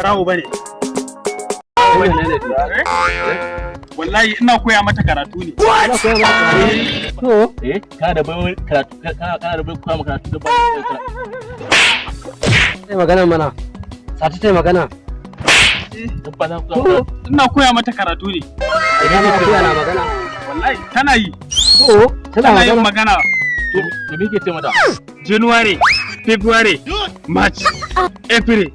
barawo bane. Kai menene to? Wallahi ina koya mata karatu ne. Ina koya mata karatu. To, Eh, kana da baiwar karatu, kana da baiwar koya maka karatu da ba karatu. Tai magana mana. Sati, tai magana. Dabba za ku koya To, Ina koya mata karatu ne. Idan akuya na magana. Wallahi tana yi. To, tana Tana yin magana. magana. To, me ke ce mata? January, February, March, April.